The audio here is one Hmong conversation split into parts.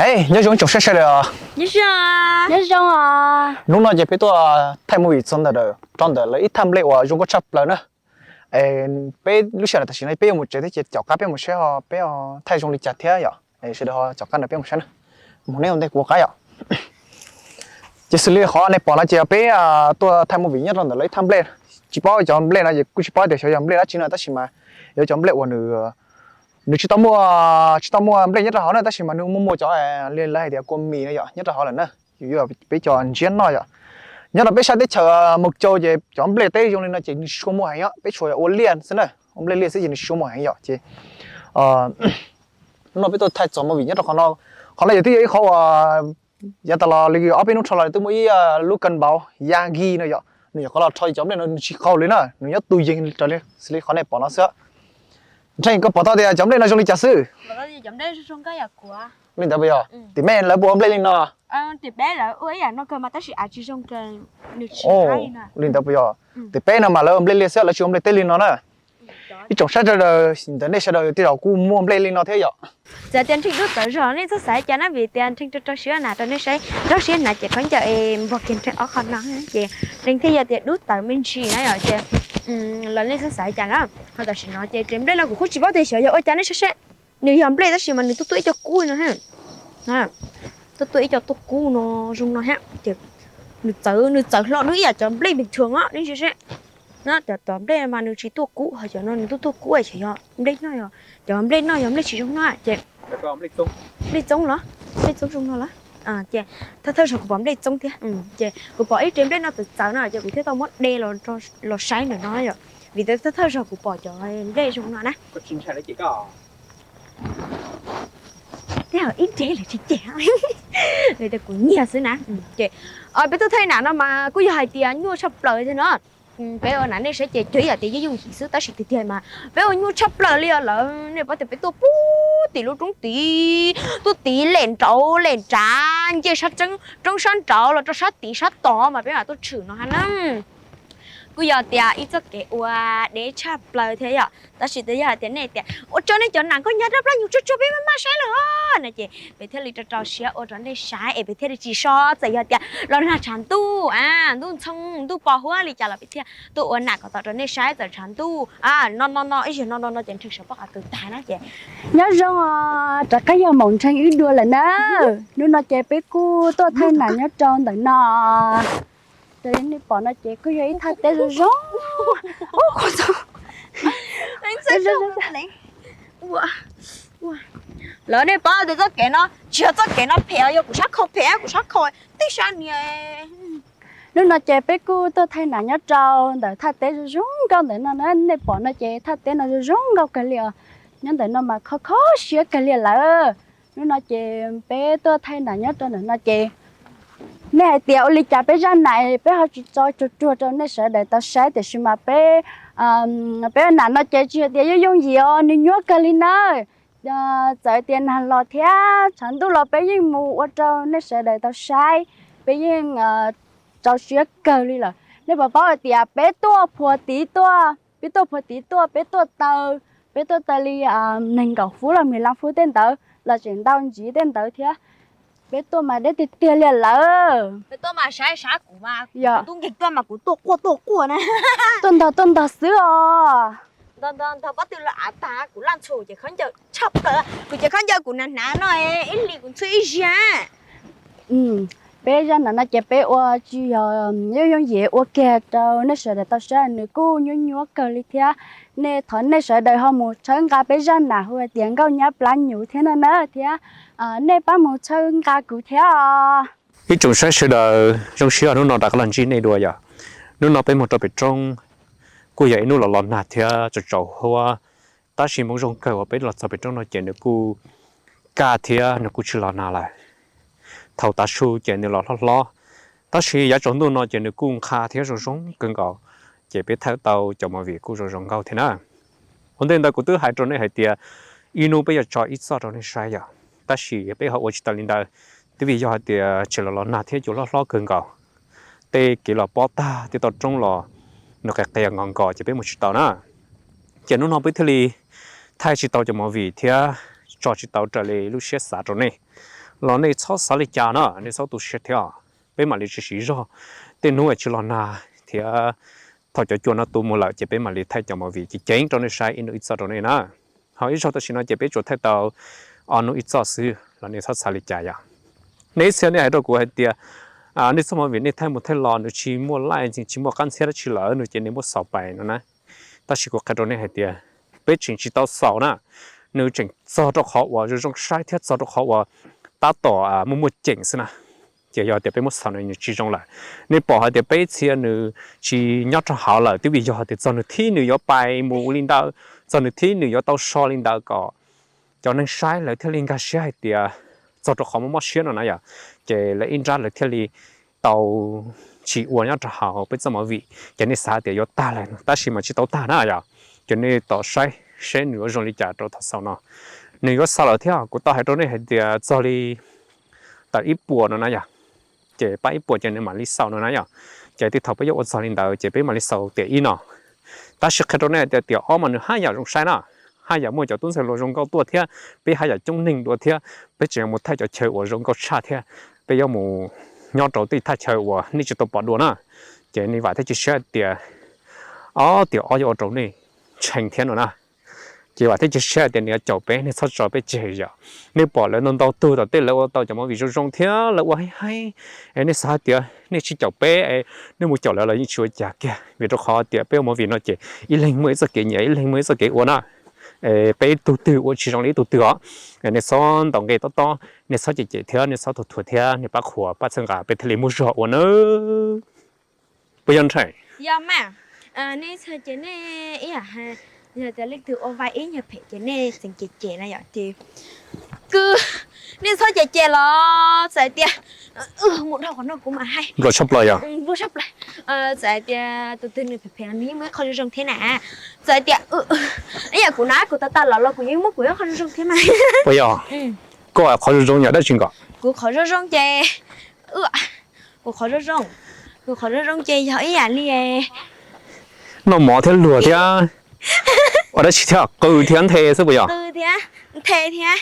Ej, nyob zoo ib tsoom saib sawv daws. Nyob zoo. Hnub no ces peb tuaj thaij movie txog ntawm, rau ntawm lawv ib thaj nplej uas zoo nkauj tshaj plaws na. Peb lub sij hawm tam sim no peb yuav mus tsev thiab ces caum qab peb mus saib ho peb thaij zoo li cas thiab yom. Sawv daws ho caum qab nrog peb mus saib na. Mus neb ua ntej kuv ua qab yom. Ces xws li qhov nej pom no ces peb tuaj thaij movie nyob rau ntawm lawv ib thaj nplej. Tsis paub cov nplej no ces kuj tsis paub tias xyov yog nplej dab tsi no tab sis mas yog cov nplej uas nws tsis tau muaj, tsis tau muaj nplej nyob rau hauv na tab sis mas nws muaj muaj cov li lawv hais tias kua mis no yom nyob rau hauv lawm na. Yus yuav peb cov ntsiab noj yom. Nyob rau peb sab teb chaws Mus Cau ces cov nplej teb zoo li no ces nws tsis tshua muaj heev os, peb tsuas ua liaj xwb na, ua nplej liaj xwb ces nws tsis tshua muaj heev yom ces hnub no peb tuaj thaij txog movie nyob rau qhov no. Qhov no yog twb yog ib qhov uas yav tas los li ob peb hnub rau los twb muaj ib lub kab npauv ya nkig no yom, nws nyuam qhuav los rho cov nplej no nws tsis qaug li na, nws nyob tu yees raws li xws li qhov nej pom no xwb. Nrheej, koj pom tau tias cov nplej no zoo li cas xwb? Li ntawd puas yog? Tim mej lawv puas ua nplej li no? Li ntawd puas yog? Tim peb no mas lawv ua nplej liaj xwb, lawv tsis ua nplej teb li no na. Ib tsoom saib sawv daws, ntawm nej sawv daws tej zaum kuj muaj nplej li no thiab yom. Txawm tias Nrheej dub txawv zog nej txhob xav cas na, vim tias Nrheej rau rau siab hnav rau nej saib, rau siab hnav ces khaub ncaws es npog kiag Nrheej ob qho no ces Nrheej thiaj yog tias dub tawv me ntsis na yom ces los nej txhob xav cas na. Ho tam sim no ces tes nplej no kuv kuj tsis paub tias xyov yog ua cas nej saib seb, nws yog nplej tab sis mas nws tuaj tuaj ib co kub no, tuaj tuaj ib co tuaj kub no zoo no thiab ces nws txawv, nws txawv hlo dub ib yam cov nplej pes tshua os nej saib seb. Cov nplej mas nws tsis tuaj kub, ho cov no nws tuaj tuaj kub, xyov yog nplej noj, cov nplej noj yog nplej tsis zoo noj ces nplej txoob los, nplej txoob zoo no los. Ces thawj thawj zaug kuv pom nplej txoob thiab ces kuv pom ib tes nplej no txawv txawv no ces kuv thiaj tau muab de los saib ntawm no yom, vim tias thawj thawj zaug kuv pom cov nplej zoo no na. Tej zaum ib tes lawm tsis ces, tias kuv nyiag xwb na. Ces peb tuaj thaij nam no mas kuj yog hais tias nyuaj tshaj plaws thiab no. Peb ua nam nej saib ces cuag ib yam tias yooj yooj yim xwb tab sis tiag tiag mas peb ua nyuaj tshaj plaws li os lawm. Nej paub tias peb tuaj puag tim lub roob tid, tuaj tid lem nraud lem nrad, nce sab roob sab nraud los rau sab tid sab tod mas peb mam tuaj tshwm no ha na. Kuj yog tias ib txoj kev ua deb tshaj plaws thiab yom, tab sis twb yog hais tias nej tias ua rau nej cov nam nkauj nyab rab plab nyuj tsuag tsuag peb maj maj saib lawm os no ces peb thiaj li rau rau siab ua rau nej saib es peb thiaj li tsis so, txawm yog tias los nag tshav ntuj, ntuj ntxhoo ntuj pos huab li cas los peb thiaj tuaj ua nam kom tau rau nej saib txawm tshav ntuj no no no ib zaug no no no ces Nrheej sawv pob qa kawg tag na ces. Nyob zoo os, rov qab yog maum Nrheej wb dua lawm na. Hnub no ces peb kuj tuaj thaij nam nyob rau ntawm no. Raws li nej pom no ces kuj yog ib thaj teb zoo zoo. Lawv nej paub tias txoj kev no tsis yog txoj kev no phem, yog kuv sab khau phem, kuv sab khau tej sab niag. Hnub no ces peb kuj tuaj thaij nam nyob rau ntawm thaj teb zoo zoo nkauj ntawm no na. Nej pom no ces thaj teb no zoo zoo nkauj kawg li os. Nyob ntawm no mas kho kho siab kawg li lawm. Hnub no ces peb tuaj thaij nam nyob rau ntawm no ces nej hais tias ua li cas peb zaj nam peb ho tsis tso tsuag tsuag rau nej sawv daws tau saib, tiam sis mas peb, peb ua nam no ces tsis hais tias yooj yooj yim os, nws nyuaj kawg li nawb. Txawm tias nag los thiab tshav ntuj los peb yeej mus ua rau nej sawv daws tau saib, peb yeej rau siab kawg li lawm. Nej puas paub hais tias peb tuaj phuas tid tuaj, peb tuaj phuas tid tuaj, peb tuaj taw, peb tuaj taw li nees nkaum fub los mil lab fub tej ntawd los tseem ntau ntsiv tej ntawd thiab. Peb tuaj mas deb tiag tiag li lawm. Peb tuaj mas saib saib kuv mas, yog tub nkeeg tuaj mas kuv tuaj quaj tuaj quaj na. Tuaj ntog tuaj ntog xwb os. Ntog ntog ntog pob tw los av tag, kuv laj ntxhua ces khaub ncaws tshaj plaws, kuv ces khaub ncaws kuv hnav hnav no ib hlis kuv ntxhua ib zaug. Peb zaj nam no ces peb ua tsis yog yooj yooj yim ua kiag rau nej sawv daws tau saib, nws kuj nyuaj nyuaj kawg li thiab. Nej thov nej sawv daws ho mus tshawb nqa peb zaj nam hu hais tias Nkauj Nyab Plab Nyuv thiab no na, thiab nej pab mus tshawb nqa kuv thiab os. Ib tsoom saib sawv daws, zoo siab hnub no rov qab los ntsib nej dua yom. Hnub no peb mus rau pem roob, kuj yog ib hnub los los nag thiab tsaus tsaus huab, tab sis hmoov zoo kawg uas peb los txog pem roob no ces nws kuj kaj thiab nws kuj tsis los nag lawm. Thaum tav su ces nws los hlob hlob, tab sis yav tsaus ntuj no ces nws kuj nqha thiab zoo zoo kawg nkaus, ces peb thaij tau cov movie kuj zoo zoo nkauj thiab na. Ua ntej ntawd kuv twb hais rau nej hais tias ib hnub peb yuav tso ib txoj rau nej saib yom, tab sis peb ho ua tsis tau li ntawd, twb vim yog hais tias tseem los los nag thiab cua hlob hlob kawg nkaus, tej kev los pob tag thiab tau roob los nws qias qias nkos nkos ces peb mus tsis tau na. Ces hnub no peb thiaj li thaij tsis tau cov movie thiab tso tsis tau raws li lub siab xav rau nej. los nej txhob xav li cas na, nej txhob tu siab thiab. Peb mam li tsis siv zog, tej hnub tsis los nag thiab, thaum cov cua no tu mus lawm ces peb mam li thaij cov movie ceev ceev rau nej saib ib hnub ib txoj rau nej na. Ho ib zaug tam sim no ces peb tsuas thaij tau ob hnub ib txoj xwb los nej txhob xav li cas yom. Nej ib txhia nej hais rau kuv hais tias nej txoj movie nej thaij mus thaij los nws tsis muaj like, tsis muaj qab ntxhiab dab tsi lawm no ces nej muab xaus pais no na. Tab sis kuv qhia rau nej hais tias peb tseem tsis tau xaus na, nws tseem txog rau qhov uas zoo zoo saib thiab txog rau qhov uas tab tom muaj muaj ceem xwb na. Ces yog tias peb muab xaus nws tsis zoo lawm. Nej pom hais tias peb txhia nws tsis nyob rau hauv lawm twb vim yog hais tias txog nws thib nws yuav pais mus li ntawd, txog nws thib nws yuav tau so li ntawd kom cov neeg saib lawv thiaj li nkag siab hais tias txog rau qhov mob mob siab no na yom. Ces lawv ib nrab lawv thiaj li tau tsis ua nyob rau hauv peb txoj movie. Ces nej xav tias yuav tag lawm tab sis mas tsis tau tag na yom. Ces nej tos saib seb nws yuav zoo li cas rau thaum xaus no. Nws yuav xaus lawm thiab, kuv tau hais rau nej hais tias txog li tawm ib puas no na yom. Ces pab ib puas ces nws mam li xaus no na yom. Ces tej thaum peb yuav ua txog li ntawd ces peb mam li xaus tiam ib no. Tab sis qhia rau nej tias tiam ob mas nws haj yam zoo saib na, haj yam muaj cov tub ntxhais hluas zoo nkauj tuaj thiab, peb haj yam coob neeg dua thiab, peb tseem yuav mus thaij cov chaw uas zoo nkauj tshaj thiab, peb yuav mus nyob rau tej thaj chaw uas nej tsis tau pom dua na. Ces nej vam thiab cia siab tias ob tiam ob yuav ua rau nej ntshee thiab no na. Ces vam thiab cia siab tias nws yuav caum peb, nej txhob tso peb tseg yom. Nej pom lawv ntau ntau tug tom tej lawv ua tau cov movie zoo zoo thiab lawv ua haib haib, es nej xav hais tias nej tsis caum peb es nej mus caum lawv los yeej tsis ua cas kiag, vim rau qhov tias peb ua movie no ces ib leeg muaj ib txoj kev nyiam, ib leeg muaj ib txoj kev ua na. Es peb ib tug twg ua tsis zoo li ib tug twg os. Es nej txhob ntaus nqe tob tob, nej txhob cem cem thiab nej txhob thuam thuam thiab nej pab qhuas pab txhawb nqa peb thiaj li muaj zog ua nawb. Puas yog ntshai? Yog mas, nej txhob ces nej ib yam hais, yog tias leej twg ua vai ib nyuag phem ces nej txeev cem cem na yom ces, kwv, nej txhob cem cem los txawm hais tias, mus dhau qhov no kuv mam hais. Nplua tshaj plaws yom. Nplua tshaj plaws. Txawm hais tias tus twg nws phem phem los nws yeej muaj ib qho zoo zoo thiab na. Txawm hais tias ib yam kuv na kuv tas tas los los kuv yeej muab kuv ib qho zoo zoo thiab mas. Puas yog? Koj qhov zoo zoo yog dab tsi nkaus? Kuv qhov zoo zoo ces, kuv qhov zoo zoo, kuv qhov zoo zoo ces yog ib yam li noj mov thiab luag thiab ua dab tsi thiab qw thiab nthe xwb puas yog? Qw thiab nthe thiab,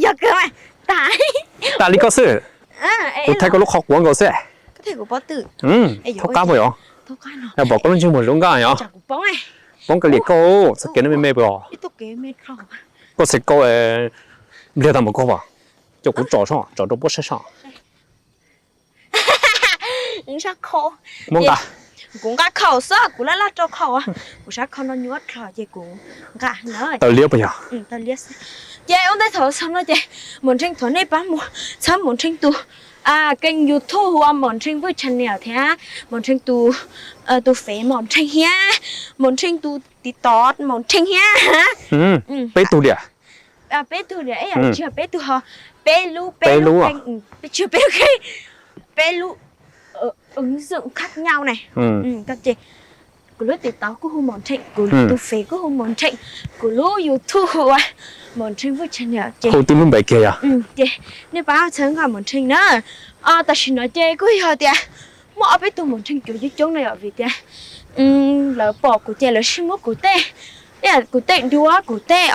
yog kawg mas. Tas, tas li koj xwb. Kuv thaij koj lub qhov quav nkaus xwb. Thaub qab puas yog? Pom koj lub ntsej muag zoo nkauj yog? Poob kiag li koj, txoj kev no me me puas yog? Koj txhais koj npliag tau mus koj as, coj kuv tsom soj, tsom rau puab saib soj. Kuv nqa khau xwb, kuv laj laj rau khau, kuv sab khau no nyuaj dlhau ces kuv nqa na. Taw liab puas yog? Ces ua ntej thaum xaus no ces Maum Nrheej thov nej pab mus txhawb Maum Nrheej tus keeb YouTube hu ua Maum Nrheej Vwj Channel thiab Maum Nrheej tus, tus Fev Maum Nrheej thiab Maum Nrheej tus TikTok Maum Nrheej thiab. Peb tug diam. Peb tug diam, ib yam tsis yog peb tug ho, peb lub, peb lub, tsis yog peb lub, peb lub ứng dụng khác nhau na. Ces kuv lub TikTok kuj hu Maum Nrheej, kuv tus Fev kuj hu Maum Nrheej, kuv lub YouTube hu ua Maum Nrheej Vwj Channel ces hu tib lub npe kiag yog. Ces nej pab txhawb nqa Maum Nrheej na. Tam sim no ces kuj yog tias muaj ob peb tug Maum Nrheej coob coob coob no yom, vim tias lawv pom kuv ces lawv sib muab kuv tej, ib yam kuv tej duab, kuv tej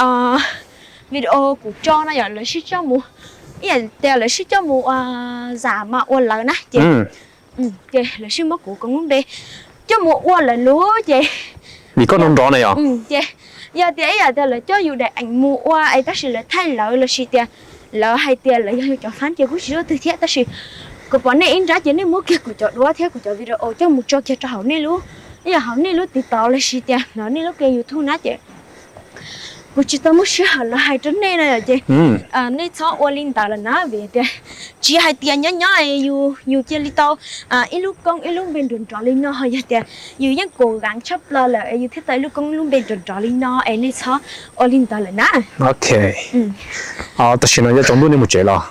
video kuv tso no yom, lawv sib coj mus, ib yam tias lawv sib coj mus ua zam mas ua lawv na ces, ces lawv sib muab kuv koom lub npe coj mus ua lawv lub ces, vim koj nrov nrov na yom, ces yog tias ib yam tias lawv coj yus daim eev mus ua es tab sis lawv thaij lawv los sis tias lawv hais tias lawv yog yus cov fan ces kuj tsis ua twg thiab, tab sis kuv pom nej ib nrab ces nej muab kiag kuv cov duab thiab kuv cov video coj mus tso kiag rau hauv nej lub, ib yam hauv nej lub TikTok los sis tias hauv nej lub kênh YouTube na ces kuv tsis tau muaj sij hawm los hais rau nej no yom ces nej txhob ua li ntawd lawm na, vim tias tsis hais tias nyob nyob yus, yus cia li tau ib lub koob ib lub npe nrov nrov li no, yog tias yus yeej koom gav tshaj plaws lawm es yus thiaj tau ib lub koob ib lub npe nrov nrov li no es nej txhob ua li ntawd lawm na. Ok. Tam sim no yuav tsaus ntuj nej mus tsev los?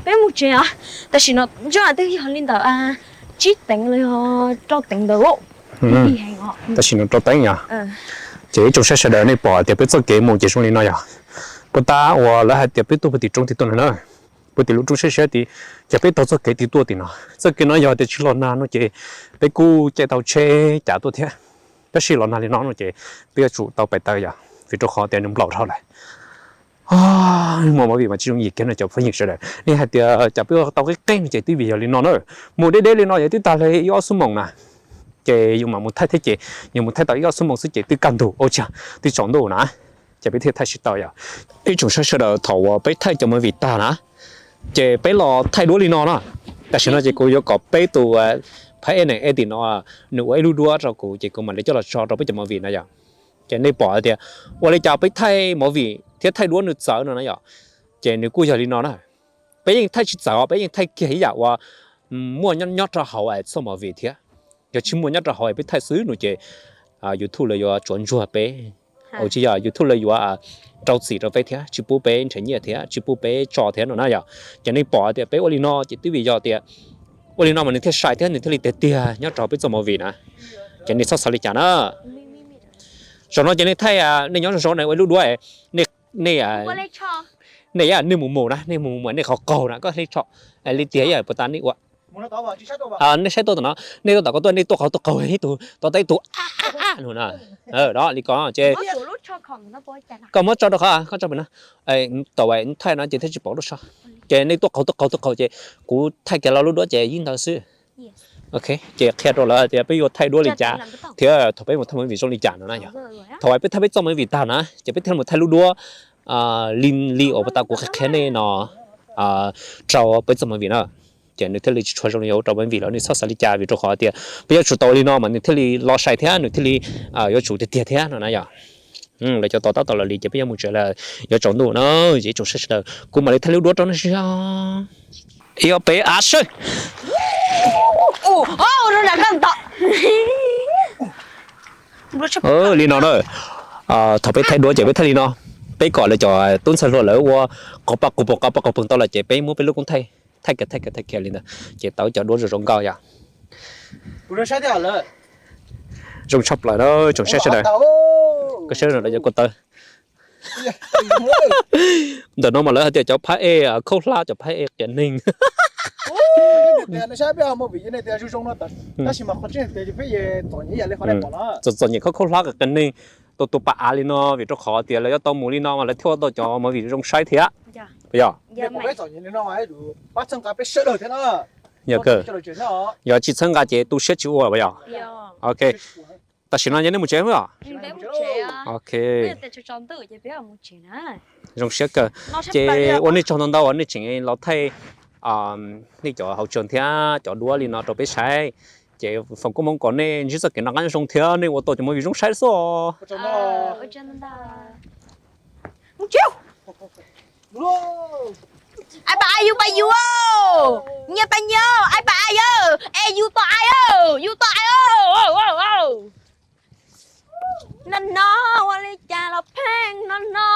Peb mus tsev os. Tam sim no ntshe twb yog li ntawd tsib teev los yog rau teev ntawd. Tam sim no rau teev yog. Ces ib tsoom saib sawv daws nej pom tias peb txoj kev mus ces zoo li no yog. Puag ta uas lawv hais tias peb tuaj puag tim roob tim tuaj no na, puag tim lub roob siab siab tid, ces peb taug txoj kev tid tuaj tim no. Txoj kev no yog tias tsis los nag no ces peb kuj caij tau tsheb cav tuaj thiab. Tab sis los nag li no no ces peb yuav tsum tau pais taw yog vim rau qhov tias nws nplaum dhau lawm. Muaj movie mas tsis zoo yim kiag no cov phooj ywg sawv daws. Nej hais tias cas peb ua tau qeb qeb no ces twb vim yog li no na. Mus deb deb li no yog twb tag li ib ob xuab moos na. Ces yus mam mus thaij thiab ces yus mus thaij tau ib ob xuab moos xwb ces twb kaj ntug ua tsaug twb tsaus ntuj na. Ces peb thiaj thaij tsis tau yom. Ib tsoom saib sawv daws, thaum uas peb thaij cov movie tag na, ces peb los thaij duab li no na. Tam sim no ces kuv yuav kom peb tus phab ej neeg edit no nws ua ib lub duab rau kuv ces kuv mam li coj los tso rau peb cov movie na yom. Ces nej pom tias ua li cas peb thaij movie thiab thaij duab nws txawv no na yom. Ces nws kuj yog li no na. Peb yeej thaij tsis txawv os, peb yeej thaij kiag ib yam uas muaj nyob rau hauv txoj movie thiab. Yog tsis muaj nyob rau hauv peb thaij xwb no ces YouTube lawv yuav tsuav ntsuag peb. Tsis yog, YouTube lawv yuav rau txim rau peb thiab tsis pub peb nrhiav nyiaj thiab tsis pub peb tso thiab no na yom. Ces nej pom tias peb ua li no ces twb vim yog tias ua li no mas nws thiaj sai thiab nws thiaj li tiag tiag nyob rau hauv peb txoj movie na. Ces nej txhob xav li cas na. Zaum no ces nej thaij, nej nyob zoo zoo, nej ua ib lub duab, nej, nej mus mus na, nej mus mus nej qaug qaug na koj hle tso li tiag ib yam puas tas nej ua. Nej saib tuaj tom no, nej tuaj tom ko tuaj, nej tuaj qaug tuaj qaug ib tug tom tab ib tug no na. Li ko ces koj muab tso rau qhov koj tso pem no, tau thaij no ces thiaj tsis pom lub so. Ces nej tuaj qaug tuaj qaug tuaj qaug ces kuv thaij kiag lo lub duab ces yeej ntawd xwb. Ok, ces qhia rau lawv tias peb yuav thaij duab li cas thiab thaum peb mus thaij movie zoo li cas no na yom. Thaum uas peb thaij peb txoj movie tag na ces peb thiaj mus thaij lub duab li li uas puas tas kuv qhia qhia nej no rau peb txoj movie na. Ces nws thiaj li tsis tshua zoo li rau movie lawm, nej txhob xav li cas vim rau qhov tias peb yuav tsum tau li no mas nws thiaj li los sai thiab nws thiaj li yuav tsum tiag tiag thiab no na yom. Lawv cov tos tab tom los li ces peb yuav mus tsev lawm, yuav tsaus ntuj na. Ces ib tsoom saib sawv daws kuv mam li thaij lub duab rau nej saib. Ib ob peb av sawb. Li no na. Thaum peb thaij duab ces peb thaij li no, peb kom lawv cov tub ntxhais hluas lawv ua qov paj qos poog qov paj qos poog tau lawm ces peb muab peb lub koob thaij, thaij kiag thaij kiag thaij kiag li ntawd ces tau cov duab zoo zoo nkauj yom. Zoo tshaj plaws na tsoom saib sawv daws. Koj saib no lawv cov ko taw. Ntawm no mas lawv hais tias cov phab ej khaub hlab, cov phab ej qias neeg. Txom txom nyem khaub khaub hlab qias qias neeg, tus tus pas av li no vim rau qhov tias lawv yuav tau mus li no mas lawv thiaj ua tau cov movie zoo saib thiab. Yog, yog tsis txhawb nqa ces tu siab tsis ua yog. Ok, tam sim no ces nej mus tsev os. Ok, zoo siab kawg. Ces ua nej tsaug ntau ntau uas nej tseem los thaij nej cov hauv tsev thiab cov duab li no rau peb saib. Ces foom koob hmoov kom nej ntsib txoj kev noj qab nyob zoo thiab nej ua tau cov movie zoo saib xwb os. Ai pa ai yus pa yus, nyias pa nyias, ai pa ai yus, es yus tom ai, yus tom ai. No no, ua li cas los pheej no no.